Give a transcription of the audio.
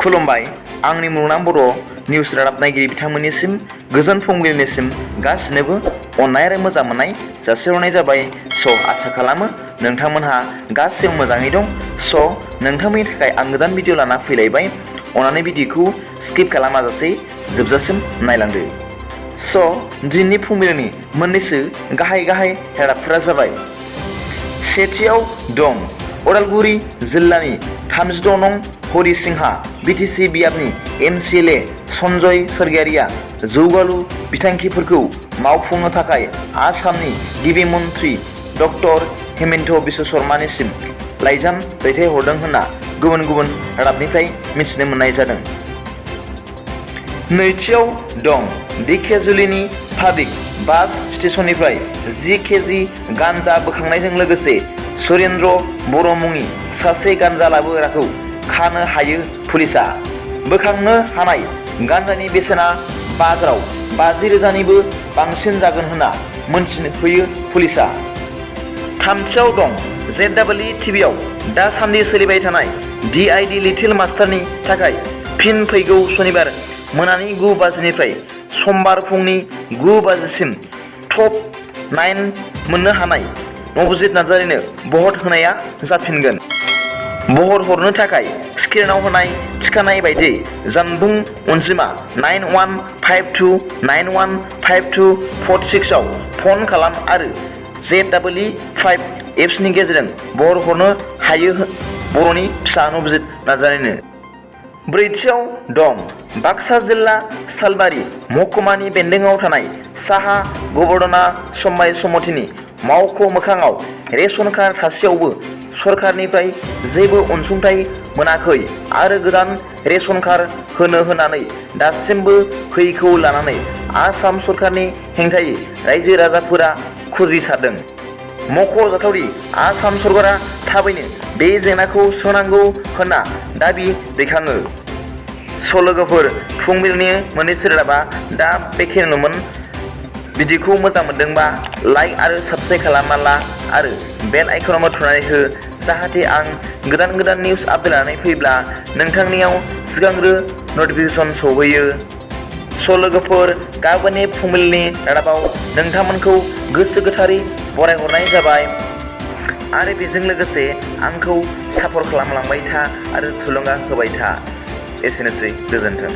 खुलुमबाय आंनि मुंदां बर' निउज रादाब नायगिरि बिथांमोननिसिम गोजोन फुंबिलिनिसिम गासिनोबो अननाय आरो मोजां मोननाय जासिहरनाय जाबाय। आसा खालामो नोंथांमोनहा गासिबो मोजाङै दं। नोंथांमोननि थाखाय आं गोदान भिडिअ लाना फैलायबाय। अननानै भिडिअखौ स्किप खालामाजासे जोबजासिम नायलांदो। दिनैनि फुंबिलिनि मोननैसो गाहाय रादाबफोरा जाबाय। सेथियाव दं उदालगुरि जिल्लानि 36 नं हरिसिंहा बिटिसि बियाबनि MCLA सन्जय सरगियारिया जौगालु बिथांखिफोरखौ मावफुंनो थाखाय आसामनि गिबि मन्थ्रि डक्टर हेमन्त बिश्व शर्मानिसिम लाइजाम दैथायहरदों होनना गुबुन रादाबनिफ्राय मिथिनो मोननाय जादों। नैथियाव दं धेकियाजुलिनि पाब्लिक बास स्टेशननिफ्राय 10 केजि गान्जा बोखांनायजों लोगोसे सुरेन्द्र बर' मुंनि सासे गान्जा लाबोग्राखौ खानो हायो पुलिसआ। बोखांनो हानाय गान्जानि बेसेना बाजाराव 50,000निबो बांसिन जागोन होनना मोनथिनो होयो पुलिसआ। थामथियाव दं ZEE टिभिआव दासान्दि सोलिबाय थानाय DID लिटिल मास्टारनि थाखाय फिन फैगौ सनिबार मोनानि 9 बाजिनिफ्राय समबार फुंनि 9 बाजिसिम टप 9 मोननो हानाय नबजित नार्जारिनो भट होनाया जाफिनगोन। भट हरनो थाखाय स्क्रिनाव होनाय थिखानाय बायदियै जानबुं अनजिमा 9152915246 आव फन खालाम आरो ZEE 5 एप्सनि गेजेरजों भट हरनो हायो बर'नि फिसा नबजित नार्जारिनो। ब्रैथियाव दं बाक्सा जिल्ला सालबारि महकुमानि बेन्दोङाव थानाय साहा गबर्धना समबाय समितिनि मावख' मोखाङाव रेशन कार्ड थासेयावबो सरकारनिफ्राय जेबो अनसुंथाइ मोनाखै आरो गोदान रेशन कार्ड होनो होनानै दासिमबो होयैखौ लानानै आसाम सरकारनि हेंथायै रायजो राजाफोरा खुद्रिसारदों। मख'जाथावदि आसाम सरकारा थाबैनो बे जेंनाखौ सुस्रांनांगौ होनना दाबि दैखाङो। लोगोफोर फुंबिलिनि मोननैसो रादाबा दा बेखिनियानोमोन। भिडिअखौ मोजां मोनदोंबा लाइक आरो साबस्क्राइब खालामना ला आरो बेल आइकनाव थुनानै हो जाहाथे आं गोदान निउज आपडेट लानानै फैब्ला नोंथांनियाव सिगांग्रो नटिफिकेसन सौहैयो। लोगोफोर गाबोननि फुंबिलिनि रादाबाव नोंथांमोनखौ गोसो गोथारै बरायहरनाय जाबाय आरो बेजों लोगोसे आंखौ सापर्ट खालामलांबाय था आरो थुलुंगा होबाय था। एसेनोसै, गोजोन्थों।